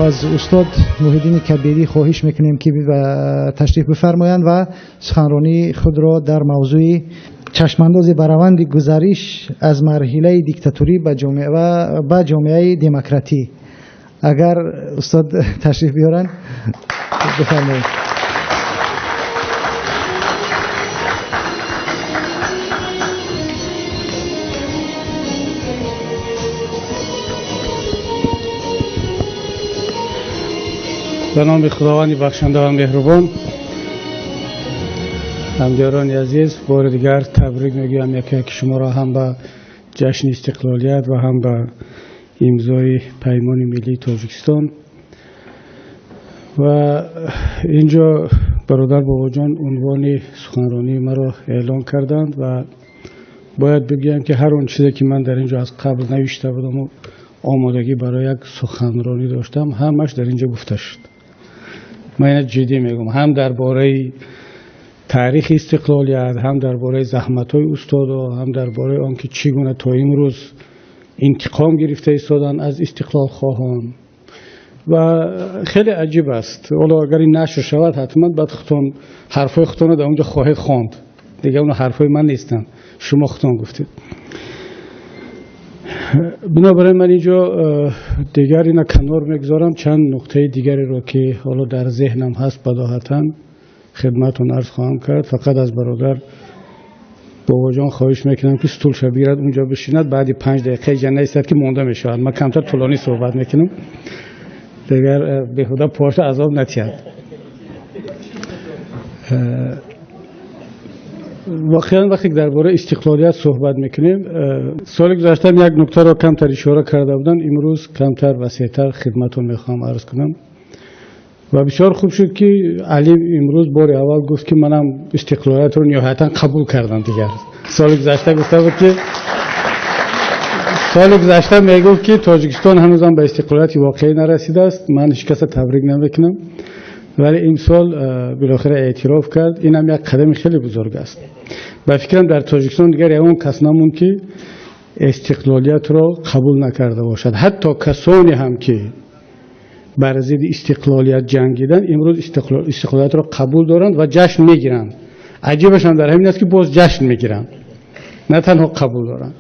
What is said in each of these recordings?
Аз устод Муҳиддини Кабирӣ хоҳиш мекунем, ки ташриф бифармоянд ва суханронии худро дар мавзӯи чашмандози ба раванди гузариш аз марҳилаи диктатурӣ ба ҷомеаи демократӣ. Агар устод ташриф биёранд, бифармоед. Ба номи Худованди бахшанда ва меҳрубон. Ҳамдиёрони азиз, бори дигар табрик мегӯям яке яки шуморо ҳам ба ҷашни истиқлолият ва ҳам ба имзои Паймони миллии Тоҷикистон. Ва инҷо бародар Бобоҷон унвони суханронии маро эълон карданд ва бояд бигӯям, ки ҳар он чизе ки ман дар инҷо аз қабл навишта будам ва омодагӣ барои як суханронӣ доштам, ҳамаш дар инҷо гуфта шуд. Ман ина ҷиддӣ мегӯям, ҳам дар бораи таърихи истиқлолият, ҳам дар бораи заҳматҳои устодо, ҳам дар бораи он ки чӣ гуна то имрӯз интиқом гирифта истоданд аз истиқлолхоҳон. Ва хеле аҷиб аст. Ҳоло агар ин нашр шавад, ҳатман баъд худтон ҳарфҳои худтонро дар онҷо хоҳед хонд. Дигар он ҳарфҳои ман нестанд, шумо худтон гуфтед. Бинобар ин ман инҷо дигар ина канор мегузорам, чанд нуқтаи дигареро ки ҳоло дар зеҳнам ҳаст бадоҳатан хидматтон арз хоҳам кард. Фақат аз бародар Бобоҷон хоҳиш мекунам, ки стулша бигирад, унҷо бишинад, баъди 5 дақиқа иҷа наистад, ки монда мешавад. Ман камтар тӯлонӣ суҳбат мекунам, дигар беҳуда поша азоб натиҳад. Воқеан вақте дар бораи истиқлолият суҳбат мекунем, соли гузаштаам як нуктаро камтар ишора карда будам, имрӯз камтар васеътар хидматтон мехоҳам арз кунам. Ва бисёр хуб шуд, ки Алим имрӯз бори аввал гуфт, ки манам истиқлолиятро ниҳоятан қабул кардам. Дигар соли гузашта гуфта буд, ки соли гузашта мегуфт, ки Тоҷикистон ҳанӯзам ба истиқлолияти воқеӣ нарасидааст, ман ҳеҷ касро табрик намекунам, вале имсол билохира эътироф кард. Инам як қадами хеле бузург аст. Ба фикрам, дар Тоҷикистон дигар ягон кас намонд, ки истиқлолиятро қабул накарда бошад. Ҳатто касоне ҳам ки бар зидди истиқлолият ҷангиданд, имрӯз истиқлолиятро қабул доранд ва ҷашн мегиранд. Аҷибаш ҳам дар ҳамин аст, ки боз ҷашн мегиранд, на танҳо қабул доранд.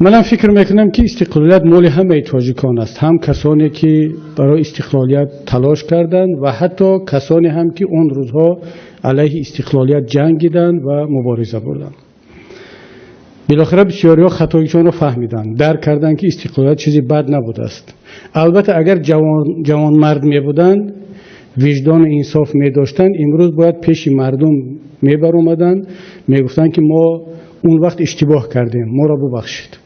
Манам фикр мекунам, ки истиқлолият моли ҳамаи тоҷикон аст, ҳам касоне ки барои истиқлолият талош карданд ва ҳатто касоне ҳам ки он рӯзҳо алайҳи истиқлолият ҷангиданд ва мубориза бурданд. Билохира бисёриҳо хатоишонро фаҳмиданд, дарк карданд, ки истиқлолият чизи бад набудааст. Албатта, агар ҷавонмард мебуданд, виҷдону инсоф медоштанд, имрӯз бояд пеши мардум мебаромаданд, мегуфтанд, ки мо он вақт иштибоҳ кардем, моро бубахшед.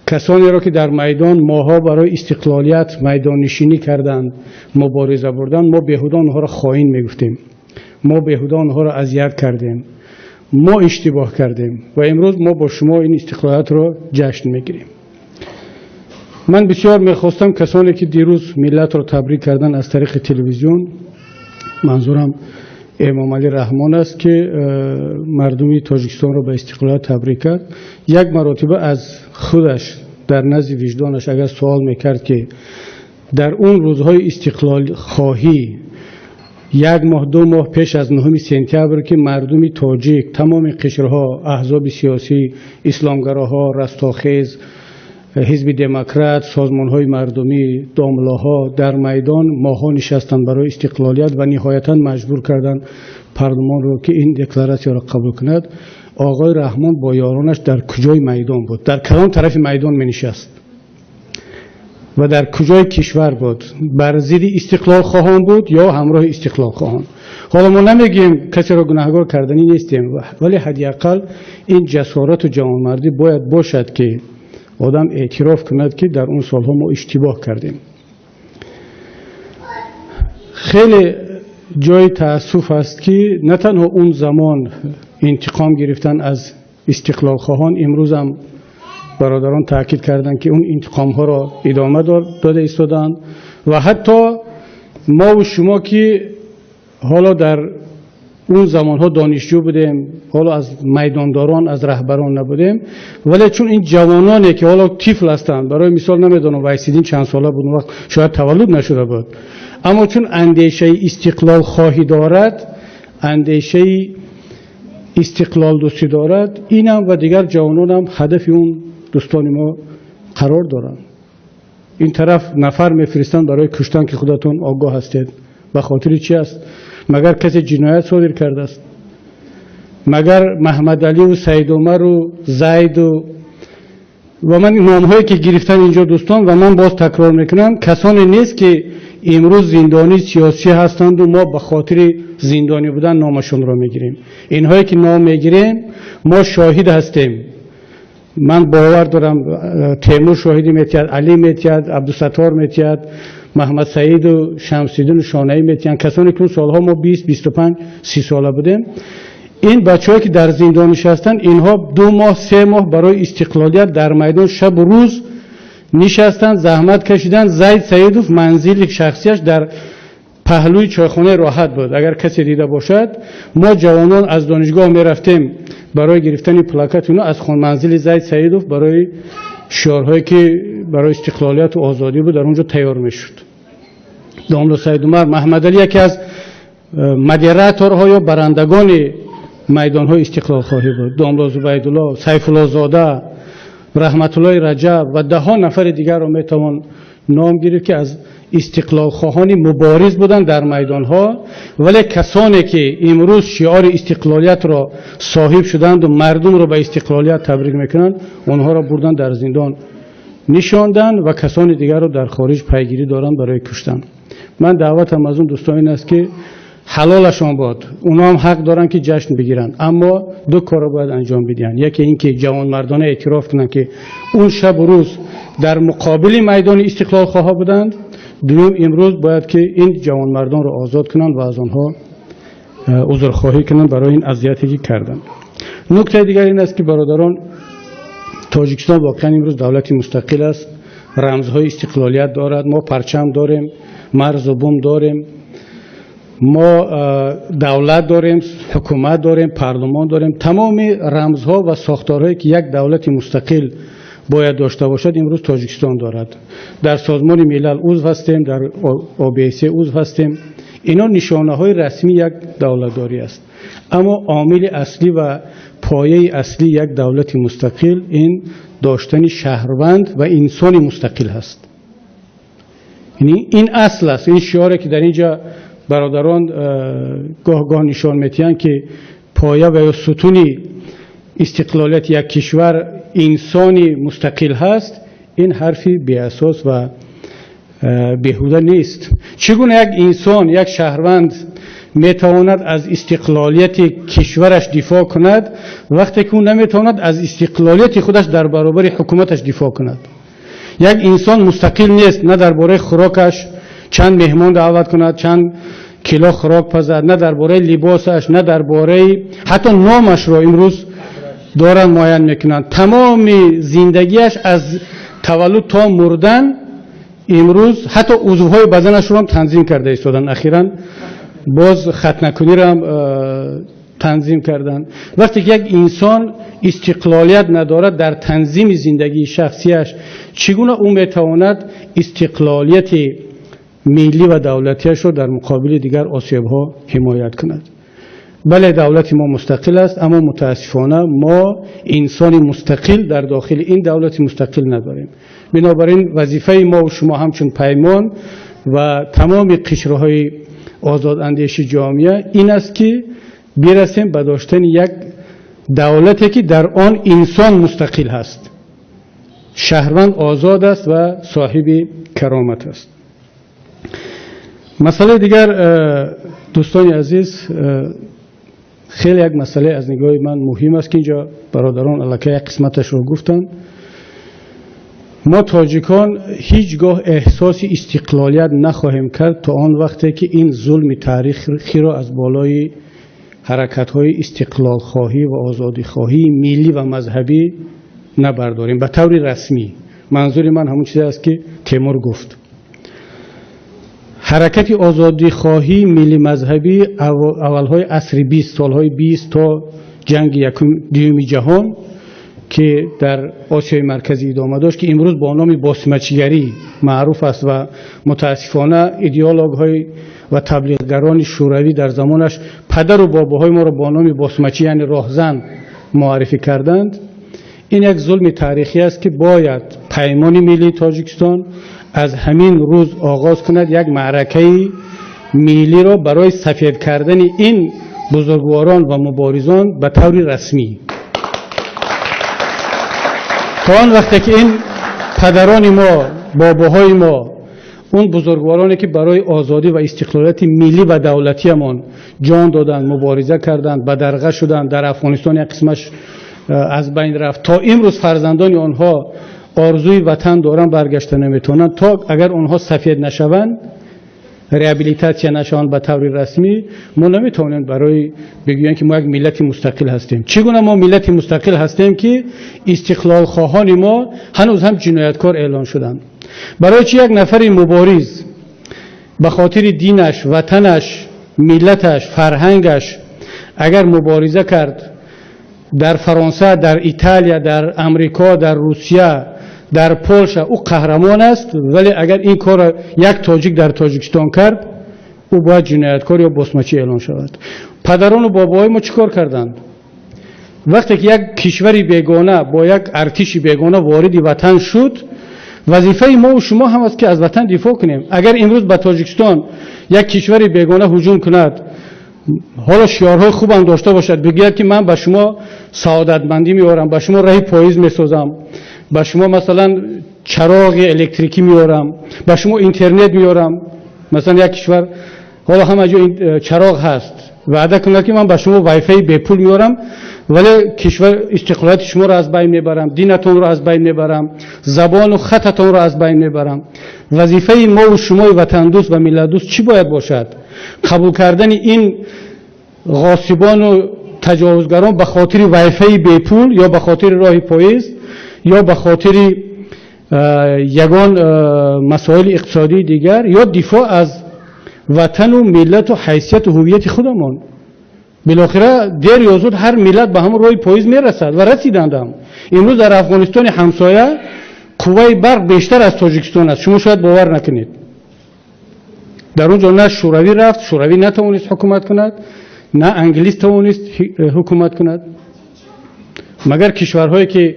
Касонеро ки дар майдон моҳҳо барои истиқлолият майдоннишинӣ карданд, мубориза бурданд, мо беҳуда онҳоро хоин мегуфтем, мо беҳуда онҳоро азият кардем, мо иштибоҳ кардем ва имрӯз мо бо шумо ин истиқлолиятро ҷашн мегирем. Ман бисёр мехостам касоне ки дирӯз миллатро табрик карданд аз тариқи телевизион, манзурам Эмомалӣ Раҳмон аст, ки мардуми Тоҷикистонро ба истиқлолият табрик кард, як маротиба аз худаш дар назди виҷдонаш агар суол мекард, ки дар он рӯзҳои истиқлолхоҳӣ, як моҳ, 2 моҳ пеш аз 9 сентябр, ки мардуми тоҷик, тамоми қишрҳо, аҳзоби сиёсӣ, исломгароҳо, растохез, ҳизби демократ, созмонҳои мардумӣ, домлаҳо дар майдон моҳҳо нишастанд барои истиқлолият ва ниҳоятан маҷбур карданд парлумонро, ки ин декларатсияро қабул кунад, оғои Раҳмон бо ёронаш дар куҷои майдон буд? Дар кадом тарафи майдон менишаст ва дар куҷои кишвар буд? Бар зидди истиқлолхоҳон буд ё ҳамроҳи истиқлолхоҳон? Ҳоло мо намегӯем, касеро гунаҳгор карданӣ нестем, вале ҳадди ақал ин ҷасорату ҷавонмардӣ бояд бошад, ки одам эътироф кунад, ки дар он солҳо мо иштибоҳ кардем. Хеле ҷои таассуф аст, ки на танҳо он замон интиқом гирифтан аз истиқлолхоҳон, имрӯзам бародарон таъкид карданд, ки он интиқомҳоро идома дода истоданд ва ҳатто мову шумо, ки ҳоло дар Он замонҳо донишҷӯ будем, ҳоло аз майдондорон, аз раҳбарон набудем, вале чун ин ҷавононе ки ҳоло тифл ҳастанд, барои мисол намедонам Вайсиддин чанд сола буд, он вақт шояд таваллуд нашуда буд, аммо чун андешаи истиқлолхоҳӣ дорад, андешаи истиқлолдӯстӣ дорад, инам ва дигар ҷавононам ҳадафи он дӯстони мо қарор доранд. Ин тараф нафар мефиристанд барои куштан, ки худатон огоҳ ҳастед. Ба хотири чӣ аст? Магар касе ҷиноят содир кардааст? Магар Маҳмадаливу Саидумару Зайду ва ман номҳое ки гирифтан инҷо дӯстон, ва ман боз такрор мекунам, касоне нест ки имрӯз зиндонии сиёсӣ ҳастанду мо ба хотири зиндонӣ будан номашонро мегирем. Инҳое ки ном мегирем, мо шоҳид ҳастем. Ман бовар дорам, Темур шоҳидӣ метиҳад, Алӣ метиҳад, Абдусаттор метиҳад, Маҳмад Саиду Шамсиддину Шонаӣ метиҳанд, касоне ки он солҳо мо 20, 25, 30 сола будем. Ин бачаҳое ки дар зиндон нишастанд, инҳо 2 моҳ, 3 моҳ барои истиқлолият дар майдон шабу рӯз нишастанд, заҳмат кашиданд. Зайд Саидов манзили шахсияш дар паҳлӯи чойхонаи Роҳат буд. Агар касе дида бошад, мо ҷавонон аз донишгоҳ мерафтем барои гирифтани плакат ино аз манзили Зайд Саидов барои шиорҳое ки барои истиқлолияту озодӣ буд, дар он ҷо тайёр мешуд. Домло Саидумар, Маҳмадалӣ яке аз модераторҳо ё барандагони майдонҳои истиқлолхоҳӣ буд. Домло Зубайдулло, Сайфуллозода, Раҳматуллои Раҷаб ва даҳҳо нафари дигарро метавон ном гирифт, ки аз истиқлолхоҳони мубориз буданд дар майдонҳо, вале касоне ки имрӯз шиори истиқлолиятро соҳиб шуданду мардумро ба истиқлолият табрик мекунанд, онҳоро бурданд дар зиндон нишонданд ва касони дигарро дар хориҷ пайгирӣ доранд барои куштан. Ман даъватам аз он дӯстон ин аст, ки ҳалолашон бод, онҳо ҳам ҳақ доранд, ки ҷашн бигиранд, аммо ду корро бояд анҷом бидиҳанд. Яке ин ки ҷавонмардона эътироф кунанд, ки он шабу рӯз дар муқобили майдони истиқлолхоҳа буданд. Дуюм, имрӯз бояд ки ин ҷавонмардонро озод кунанд ва аз онҳо узрхоҳӣ кунанд барои ин азияте ки карданд. Нуктаи дигар ин аст, ки бародарон, Тоҷикистон воқеан имрӯз давлати мустақил аст, рамзҳои истиқлолият дорад. Мо парчам дорем, марзу бум дорем, мо давлат дорем, ҳукумат дорем, парлумон дорем. Тамоми рамзҳо ва сохторҳое ки як давлати мустақил бояд дошта бошад, имрӯз Тоҷикистон дорад. Дар Созмони Милал узв ҳастем, дар ОБСЕ узв ҳастем. Ино нишонаҳои расмии як давлатдорӣ аст, аммо омили аслӣ ва пояи аслии як давлати мустақил ин доштани шаҳрванд ва инсони мустақил ҳаст. Ин асл аст. Ин шиоре ки дар ин ҷо бародарон гоҳ-гоҳ нишон метиҳанд, ки поя ва ё сутуни истиқлолияти як кишвар инсони мустақил ҳаст, ин ҳарфи беасос ва беҳуда нест. Чӣ гуна як инсон, як шаҳрванд метавонад аз истиқлолияти кишвараш дифоъ кунад, вақте ки ӯ наметавонад аз истиқлолияти худаш дар баробари ҳукуматаш дифоъ кунад? Як инсон мустақил нест на дар бораи хӯрокаш, чанд меҳмон даъват кунад, чанд кило хӯрок пазад, на дар бораи либосаш, на дар бораи ҳатто номашро имрӯз доранд муайян мекунанд. Тамоми зиндагиаш аз таваллуд то мурдан имрӯз ҳатто узвҳои баданашро ҳам танзим карда истоданд. Ахиран боз хатнакуниро ҳам танзим карданд. Вақте ки як инсон истиқлолият надорад дар танзими зиндагии шахсияш, чӣ гуна ӯ метавонад истиқлолияти миллӣ ва давлатиашро дар муқобили дигар осебҳо ҳимоят кунад? Бале, давлати мо мустақил аст, аммо мутаассифона мо инсони мустақил дар дохили ин давлати мустақил надорем. Бинобар ин вазифаи мо шумо ҳамчун Паймон ва тамоми қишрҳои озодандеши ҷомеа ин аст, ки бирасем ба доштани як давлате, ки дар он инсон мустақил ҳаст, шаҳрванд озод аст ва соҳиби каромат аст. Масъалаи дигар, дӯстони азиз, хеле як масъалае аз нигоҳи ман муҳим аст, ки инҷо бародарон аллакай як қисматашро гуфтанд. Мо тоҷикон ҳеҷ гоҳ эҳсоси истиқлолият нахоҳем кард то он вақте ки ин зулми таърихиро аз болои ҳаракатҳои истиқлолхоҳӣ ва озодихоҳии миллӣ ва мазҳабӣ набардорем ба таври расмӣ. Манзури ман ҳамон чизе аст, ки Темур гуфт. Ҳаракати озодихоҳии миллӣ мазҳабӣ аввалҳои асри 20, солҳои 20 то ҷанги дуюми ҷаҳон, ки дар Осиёи Марказӣ идома дошт, ки имрӯз бо номи босмачигарӣ маъруф аст ва мутаассифона идеологҳои ва таблиғгарони шӯравӣ дар замонаш падару бобоҳои моро бо номи босмачӣ, яъне роҳзан, муаррифӣ карданд. Ин як зулми таърихӣ аст, ки бояд Паймони миллии Тоҷикистон аз ҳамин рӯз оғоз кунад як маъракаи миллиро барои сафед кардани ин бузургворон ва муборизон ба таври расмӣ. То он вақте ки ин падарони мо, бобоҳои мо, он бузургвороне ки барои озодӣ ва истиқлолияти миллӣ ва давлатиамон ҷон доданд, мубориза карданд, бадарға шуданд, дар Афғонистон як қисмаш аз байн рафт, то имрӯз фарзандони онҳо орзуи ватан доранд, баргашта наметавонанд. То агар онҳо сафед нашаванд, реабилитатсия нашаванд ба таври расмӣ, мо наметавонем барои бигӯем, ки мо як миллати мустақил ҳастем. Чӣ гуна мо миллати мустақил ҳастем, ки истиқлолхоҳони мо ҳанӯз ҳам ҷинояткор эълон шуданд? Барои чӣ як нафари мубориз ба хотири динаш, ватанаш, миллаташ, фарҳангаш агар мубориза кард дар Фаронса, дар Италия, дар Амрико, дар Русия, дар Полша, ӯ қаҳрамон аст, вале агар ин корро як тоҷик дар Тоҷикистон кард, ӯ бояд ҷинояткор ё босмачӣ эълон шавад? Падарону бобоҳои мо чӣ кор карданд? Вақте ки як кишвари бегона бо як артиши бегона вориди ватан шуд, вазифаи мову шумо ҳам аст, ки аз ватан дифоъ кунем. Агар имрӯз ба Тоҷикистон як кишвари бегона ҳуҷум кунад, ҳоло шиорҳои хубам дошта бошад, бигӯяд, ки ман ба шумо саодатмандӣ меорам, ба шумо раҳи поиз месозам, ба шумо, масалан, чароғи электрикӣ меорам, ба шумо интернет меорам, масалан, як кишвар ҳоло ҳама ҷо чароғ ҳаст, ваъда кунад, ки ман ба шумо вайфаи бепул меорам, вале кишвар истиқлолияти шуморо аз байн мебарам, динатонро аз байн мебарам, забону хататонро аз байн мебарам, вазифаи мову шумои ватандӯст ва миллатдӯст чӣ бояд бошад? Қабул кардани ин ғосибону таҷовузгарон ба хотири вайфаи бепул ё ба хотири роҳи поезд ё ба хотири ягон масоили иқтисодии дигар ё дифоъ аз ватану миллату ҳайсияту ҳуввияти худамон? Билохира, дер ё зуд ҳар миллат ба ҳамон роҳи поиз мерасад ва расидандам. Имрӯз дар Афғонистони ҳамсоя қувваи барқ бештар аз Тоҷикистон аст, шумо шояд бовар накунед. Дар он ҷо на шӯравӣ рафт, шӯравӣ натавонист ҳукумат кунад, на англис тавонист ҳукумат кунад. Магар кишварҳое ки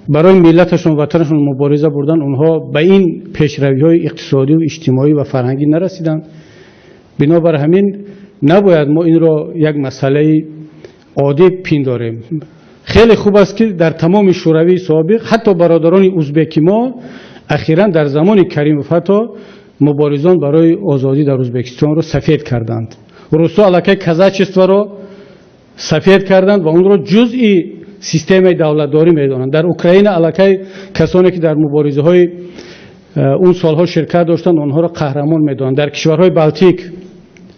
барои миллаташон, ватанашон мубориза бурданд, онҳо ба ин пешравиҳои иқтисодию иҷтимоӣ ва фарҳангӣ нарасиданд? Бинобар ҳамин набояд мо инро як масъалаи оддӣ пиндорем. Хеле хуб аст, ки дар тамоми Шӯравии собиқ, ҳатто бародарони узбеки мо, ахиран дар замони Каримов ҳатто муборизон барои озодӣ дар Узбекистонро сафед карданд. Русҳо аллакай казачестворо сафед карданд ва онро ҷузъи системаи давлатдорӣ медонанд. Дар Украина аллакай касоне ки дар муборизаҳои он солҳо ширкат доштанд, онҳоро қаҳрамон медонанд. Дар кишварҳои Балтик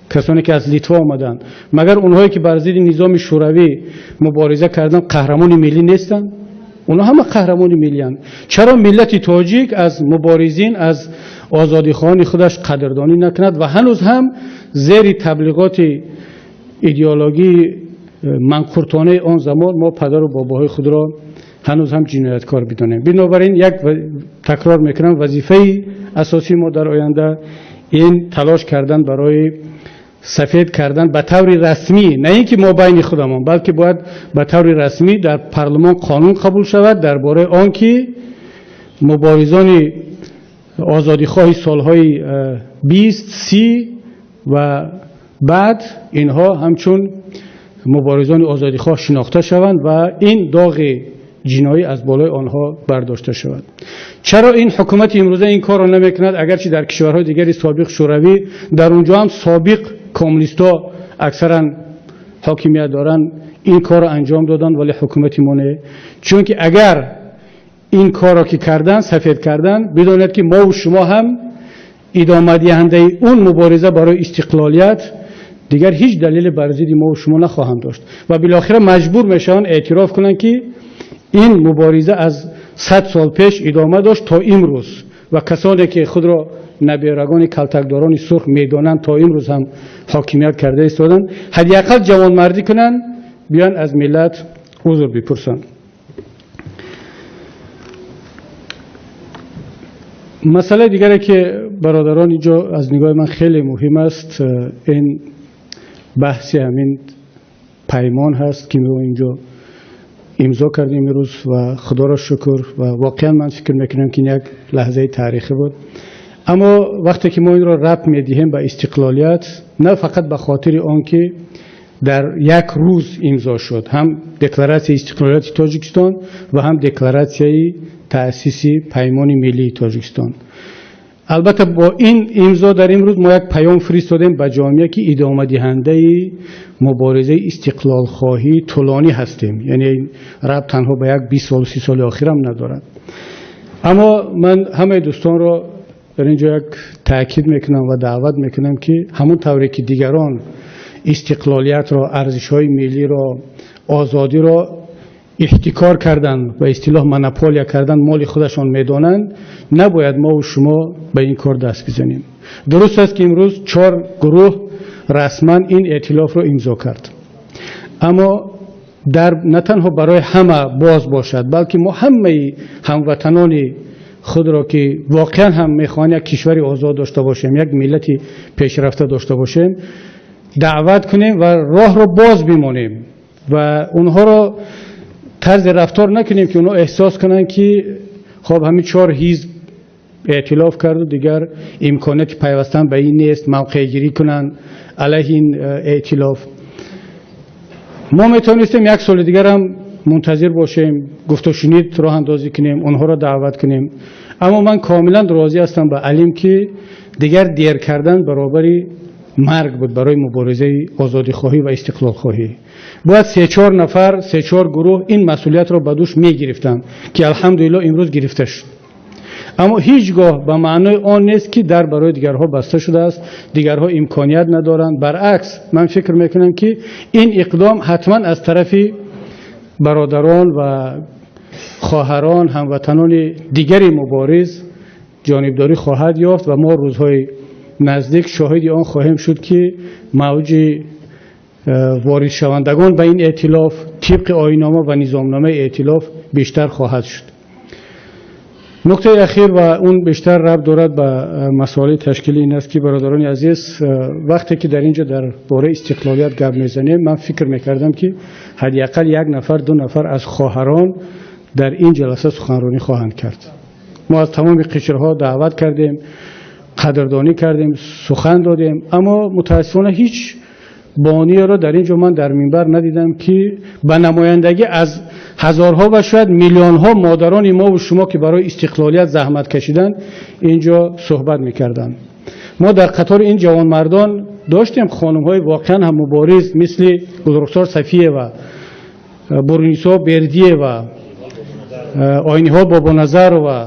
касоне ки аз Литва омаданд, магар онҳое ки бар зидди низоми шӯравӣ мубориза карданд, қаҳрамони миллӣ нестанд? Онҳо ҳама қаҳрамони миллианд. Чаро миллати тоҷик аз муборизин, аз озодихоҳони худаш қадрдонӣ накунад ва ҳанӯз ҳам зери таблиғоти идеологии манқуртонаи он замон мо падару бобоҳои худро ҳанӯз ҳам ҷинояткор бидонем? Бинобар ин, як такрор мекунам, вазифаи асосии мо дар оянда ин талош кардан барои сафед кардан ба таври расмӣ, на ин ки мо байни худамон, балки бояд ба таври расмӣ дар парлумон қонун қабул шавад дар бораи он ки муборизони озодихоҳи солҳои 20, 30 ва баъд, инҳо ҳамчун муборизони озодихоҳ шинохта шаванд ва ин доғи ҷиноӣ аз болои онҳо бардошта шавад. Чаро ин ҳукумати имрӯза ин корро намекунад, агарчи дар кишварҳои дигари собиқ Шӯравӣ, дар он ҷо ҳам собиқ коммунистҳо аксаран ҳокимият доранд, ин корро анҷом доданд, вале ҳукумати мо не? Чунки агар ин корро ки кардан, сафед кардан, бидонед, ки мову шумо ҳам идомадиҳандаи он мубориза барои истиқлолият, дигар ҳеҷ далеле бар зидди мову шумо нахоҳанд дошт ва билохира маҷбур мешаванд эътироф кунанд, ки ин мубориза аз 100 сол пеш идома дошт то имрӯз. ва касоне ки худро наберагони калтакдорони сурх медонанд, то имрӯз ҳам ҳокимият карда истоданд, ҳадди ақал ҷавонмардӣ кунанд, биён аз миллат узр бипурсанд. Масъалаи дигаре ки бародарон инҷо аз нигоҳи ман хеле муҳим аст, ин баҳси ҳамин паймон ҳаст ки мо инҷо имзо кардем имрӯз ва худоро шукр, ва воқеан ман фикр мекунам ки ин як лаҳзаи таърихӣ буд. Аммо вақте ки мо инро рабт медиҳем ба истиқлолият, на фақат ба хотири он ки дар як рӯз имзо шуд, ҳам декларатсияи истиқлолияти Тоҷикистон ва ҳам декларатсияи таъсиси Паймони миллии Тоҷикистон. Албатта бо ин имзо дар имрӯз мо як паём фиристодем ба ҷомеа ки идомадиҳандаи муборизаи истиқлолхоҳии тӯлонӣ ҳастем. Яъне рабт танҳо ба як 20 сол, 30 соли охирам надорад. Аммо ман ҳамаи дӯстонро дар инҷо як таъкид мекунам ва даъват мекунам ки ҳамон тавре ки дигарон истиқлолиятро, арзишҳои миллиро, озодиро эҳтикор карданд, ба истилоҳ монополия карданд, моли худашон медонанд, набояд мо ва шумо ба ин кор даст бизанем. Дуруст аст ки имрӯз 4 гурӯҳ расман ин эътилофро имзо кард, аммо дар на танҳо барои ҳама боз бошад, балки мо ҳамаи ҳамватанони худро ки воқеан ҳам мехоҳанд як кишвари озод дошта бошем, як миллати пешрафта дошта бошем, даъват кунем ва роҳро боз бимонем ва онҳоро тарзи рафтор накунем ки онҳо эҳсос кунанд ки хоб ҳамин 4 ҳизб эътилоф карду дигар имконияти пайвастан ба ин нест, мавқеъгирӣ кунанд алайҳи ин эътилоф. Мо метавонистем як соли дигарам мунтазир бошем, гуфтушунид роҳандозӣ кунем, онҳоро даъват кунем, аммо ман комилан розӣ ҳастам ба Алим ки дигар дер кардан баробари марг буд барои муборизаи озодихоҳӣ ва истиқлолхоҳӣ. Бояд 3-4 нафар, 3-4 гурӯҳ ин масъулиятро ба дӯш мегирифтанд ки алҳамдулиллоҳ имрӯз гирифта шуд. Аммо ҳеҷ гоҳ ба маънои он нест ки дар барои дигарҳо баста шудааст, дигарҳо имконият надоранд. Баръакс, ман фикр мекунам ки ин иқдом ҳатман аз тарафи бародарон ва хоҳарон, ҳамватанони дигари мубориз ҷонибдорӣ хоҳад ёфт ва мо рӯзҳои наздик шоҳиди он хоҳем шуд ки мавҷи воридшавандагон ба ин эътилоф тибқи оиннома ва низомномаи эътилоф бештар хоҳад шуд. Нуктаи ахир ва он бештар рабт дорад ба масоили ташкилӣ ин аст ки бародарони азиз, вақте ки дар инҷо дар бораи истиқлолият гап мезанем, ман фикр мекардам ки ҳадди ақал 1 нафар, 2 нафар аз хоҳарон дар ин ҷаласа суханронӣ хоҳанд кард. Мо аз тамоми қишрҳо даъват кардем, қадрдонӣ кардем, сухан додем, аммо мутаассифона ҳеҷ бониеро дар инҷо ман дар минбар надидам ки ба намояндагӣ аз ҳазорҳо ва шояд миллионҳо модарони мо ва шумо ки барои истиқлолият заҳмат кашиданд инҷо суҳбат мекарданд. Мо дар қатори ин ҷавонмардон доштем хонумҳои воқеан ҳам мубориз мисли Гулрухсор Сафиева, Бурнисо Бердиева, Оиниҳо Бобоназарова,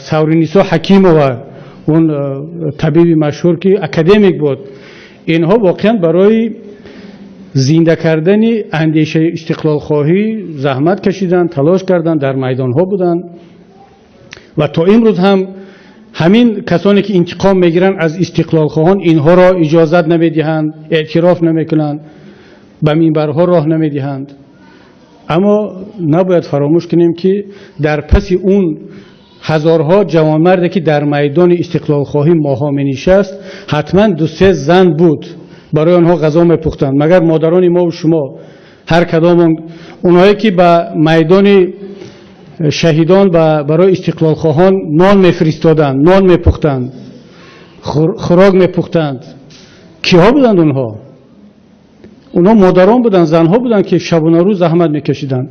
Савринисо Ҳакимова, он табиби машҳур ки академик буд. Инҳо воқеан барои зинда кардани андешаи истиқлолхоҳӣ заҳмат кашиданд, талош карданд, дар майдонҳо буданд ва то имрӯз ҳам ҳамин касоне ки интиқом мегиранд аз истиқлолхоҳон инҳоро иҷозат намедиҳанд, эътироф намекунанд, ба минбарҳо роҳ намедиҳанд. Аммо набояд фаромӯш кунем ки дар паси он ҳазорҳо ҷавонмарде ки дар майдони истиқлолхоҳӣ моҳо менишаст, ҳатман 2-3 зан буд, барои онҳо ғазо мепухтанд. Магар модарони мо ва шумо ҳар кадом онҳое ки ба майдони шаҳидон ва барои истиқлолхоҳон нон мефиристоданд, нон мепухтанд, хӯрок мепухтанд, киҳо буданд онҳо? Онҳо модарон буданд, занҳо буданд ки шабона рӯз заҳмат мекашиданд.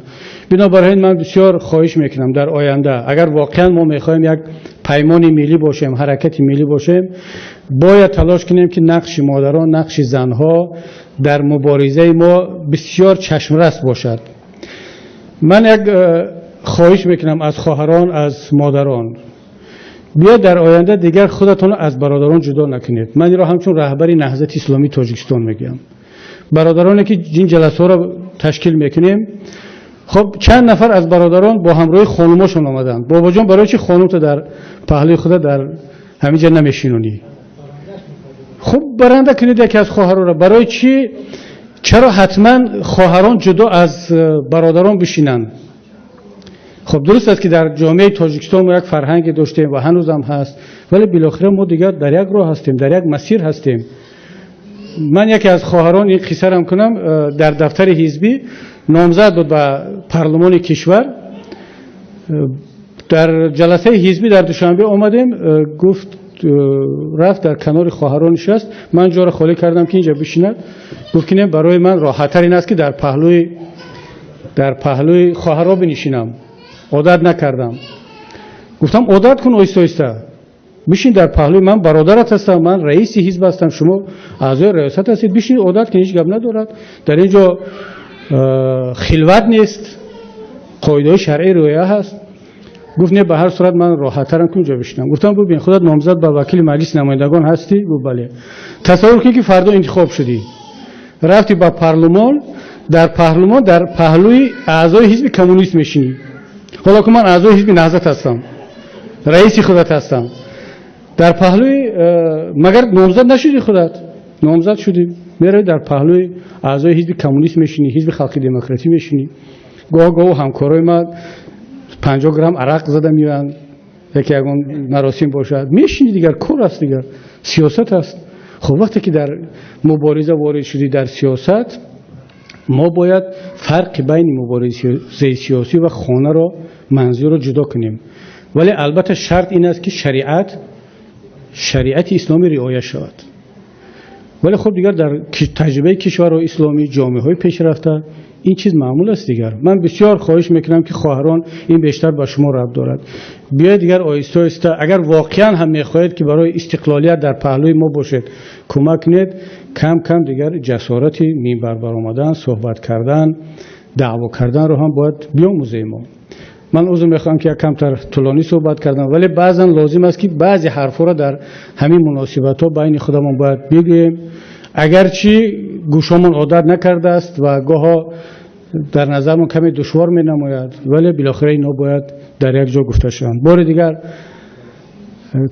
Бинобар ин ман бисёр хоҳиш мекунам дар оянда, агар воқеан мо мехоҳем як паймони миллӣ бошем, ҳаракати миллӣ бошем, бояд талош кунем ки нақши модарон, нақши занҳо дар муборизаи мо бисёр чашмрас бошад. Ман як хоҳиш мекунам аз хоҳарон, аз модарон, биёед дар оянда дигар худатонро аз бародарон ҷудо накунед. Ман инро ҳамчун раҳбари Наҳзати Исломии Тоҷикистон мегӯям. Бародароне ки ин ҷаласаҳоро ташкил мекунем, Хуб, чанд нафар аз бародарон бо ҳамроҳи хонумошон омаданд. Бобоҷон, барои чи хонумто дар паҳлӯи худа дар ҳамин ҷа намешинонӣ? Хуб, баранда кунед яке аз хоҳаронро. Барои чӣ, чаро ҳатман хоҳарон ҷудо аз бародарон бишинанд? Хуб, дуруст аст, ки дар ҷомеаи Тоҷикистон мо як фарҳанге доштем ва ҳанӯзам ҳаст, вале билохира мо дигар дар як роҳ ҳастем, дар як масир ҳастем. Ман яке аз хоҳарон ин қиссарам кунам. Дар дафтари ҳизбӣ номзад буд ба парлумони кишвар. Дар ҷаласаи ҳизбӣ дар Душанбе омадем, гуфт, рафт дар канори хоҳарон нишаст. Ман ҷоро холӣ кардам, ки инҷа бишинад. Гуфт, ки не, барои ман роҳаттар ин аст, ки дар паҳлӯи хоҳарҳо бинишинам, одат накардам. Гуфтам, одат кун, оҳиста оҳиста бишин дар паҳлӯи ман, бародарат ҳастам, ман раиси ҳизб ҳастам, шумо аъзои риёсат ҳастед, бишин, одат кун, ҳеҷ гап надорад. Дар ин ҷо хилват нест, қоидаҳои шаръӣ риоя ҳаст. Гуфт, не, ба ҳар сурат ман роҳаттарам, ки унҷо бишинам. Гуфтам, бубин, худат номзад ба вакили Маҷлиси намояндагон ҳастӣ? Гуфт, бале. Тасаввур кун, ки фардо интихоб шудӣ, рафтӣ ба парлумон, дар парлумон дар паҳлӯи аъзои ҳизби коммунист мешинӣ. Ҳоло ки ман аъзои ҳизби Наҳзат ҳастам, раиси худат ҳастам, дар паҳлӯи магар номзад нашудӣ? Худат номзад шудӣ, меравӣ дар паҳлӯи аъзои ҳизби коммунист мешинӣ, ҳизби халқи демократӣ мешинӣ. Гоҳ гоҳ ҳамкорои ман 50 грамм арақ зада меоянд, яке ягон маросим бошад, мешинӣ, дигар кор аст, дигар сиёсат аст. Хуб, вақте ки дар мубориза ворид шудӣ, дар сиёсат, мо бояд фарқи байни муборизаи сиёсӣ ва хонаро, манзилро ҷудо кунем. Вале албатта шарт ин аст, ки шариати исломӣ риоя шавад. Вале хуб, дигар дар таҷрибаи кишварҳои исломӣ, ҷомеаҳои пешрафта ин чиз маъмул аст. Дигар ман бисёр хоҳиш мекунам, ки хоҳарон, ин бештар ба шумо рабт дорад, биёед дигар оҳиста оҳиста, агар воқеан ҳам мехоҳед, ки барои истиқлолият дар паҳлӯи мо бошед, кӯмак кунед, кам кам дигар ҷасорати минбар баромадан, суҳбат кардан, даъво карданро ҳам бояд биомӯзем мо. Ман узр мехоҳам, ки як камтар тӯлонӣ суҳбат кардам, вале баъзан лозим аст, ки баъзе ҳарфҳоро дар ҳамин муносибатҳо байни худамон бояд бигӯем, агарчи гӯшомон одат накардааст ва гоҳо дар назармон каме душвор менамояд, вале билохира инҳо бояд дар як ҷо гуфта шаванд. Бори дигар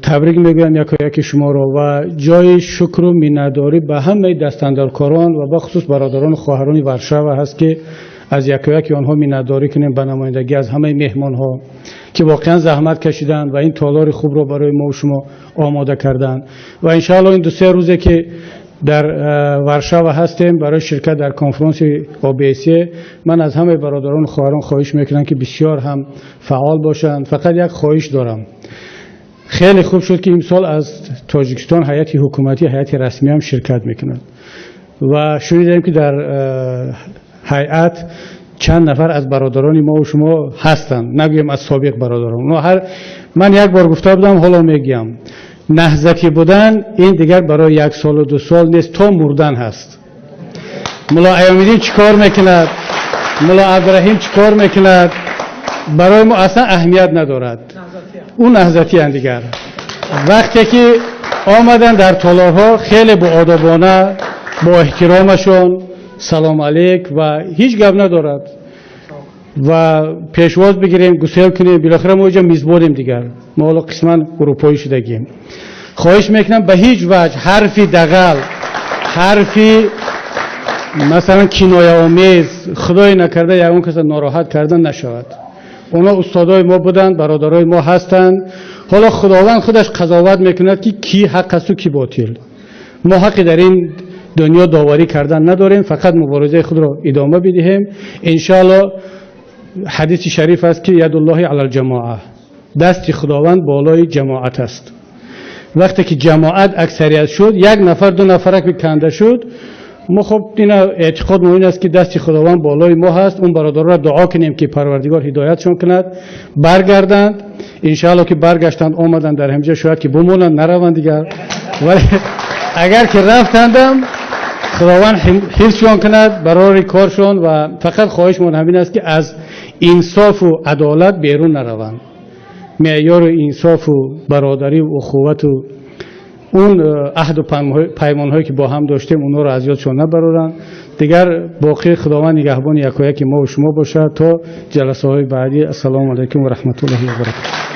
табрик мегӯям яко яки шуморо ва ҷои шукру миннатдорӣ ба ҳамаи дастандаркорон ва бахусус бародарону хоҳарони Варшава ҳаст, ки аз якояки онҳо миннатдорӣ кунем ба намояндагӣ аз ҳамаи меҳмонҳо, ки воқеан заҳмат кашиданд ва ин толори хубро барои мо шумо омода карданд. Ва иншоалло ин 2-се рӯзе, ки дар Варшава ҳастем барои ширкат дар конфронси ОБСЕ, ман аз ҳамаи бародарону хоҳарон хоҳиш мекунам, ки бисёр ҳам фаъол бошанд. Фақат як хоҳиш дорам. Хеле хуб шуд, ки имсол аз Тоҷикистон ҳайати ҳукуматӣ, ҳайати расмӣ ҳам ширкат мекунад ва шунидем, ки дар ҳайат чанд нафар аз бародарони мо шумо ҳастанд, нагӯем аз собиқ бародарон. Ҳар ман як бор гуфта будам, ҳоло мегӯям: наҳзатӣ будан ин дигар барои як солу 2 сол нест, то мурдан ҳаст. Мулло Аёмиддин чӣ кор мекунад, Мулло Абдураҳим чӣ кор мекунад, барои мо аслан аҳамият надорад. Ӯ наҳзатиян. Дигар вақте ки омаданд дар толорҳо, хеле боодобона, бо эҳтиромашон салом алейк ва ҳеҷ гап надорад ва пешвоз бигирем, гусел кунем. Билохира мо иҷа мизбонем, дигар мо ҳоло қисман урупоӣ шудагем. Хоҳиш мекунам, ба ҳеҷ ваҷҳ ҳарфи дағал, ҳарфи масалан кинояомез, худое накарда, ягон каса нороҳат кардан нашавад. Онҳо устодои мо буданд, бародарои мо ҳастанд. Ҳоло Худованд худаш қазоват мекунад, ки кӣ ҳақ асту кӣ ботил. Мо ҳаққи дар ин дунё доварӣ кардан надорем, фақат муборизаи худро идома бидиҳем, иншоалло. Ҳадиси шариф аст, ки ядуллоҳи алал ҷамоа, дасти Худованд болои ҷамоат аст. Вақте ки ҷамоат аксарият шуд, як нафар, ду нафарак канда шуд, мо хуб ина эътиқод мо ин аст, ки дасти Худованд болои мо ҳаст. Он бародаронро дуо кунем, ки Парвардигор ҳидоятшон кунад, баргарданд. Иншоалло, ки баргаштанд, омаданд, дар ҳамҷа шояд ки бимонанд, нараванд дигар. Вале агар ки рафтандам, Худованд ҳифзшон кунад барори коршон. Ва фақат хоҳишмон ҳамин аст, ки аз инсофу адолат берун нараванд. Меъёру инсофу бародарию ухувату он аҳду паймонҳое, ки бо ҳам доштем, онҳоро аз ёдшон набароранд. Дигар боқӣ Худованд нигаҳбони якояки мо ва шумо бошад то ҷаласаҳои баъдӣ. Ассалому алайкум ва раҳматуллоҳи ва баракатуҳ.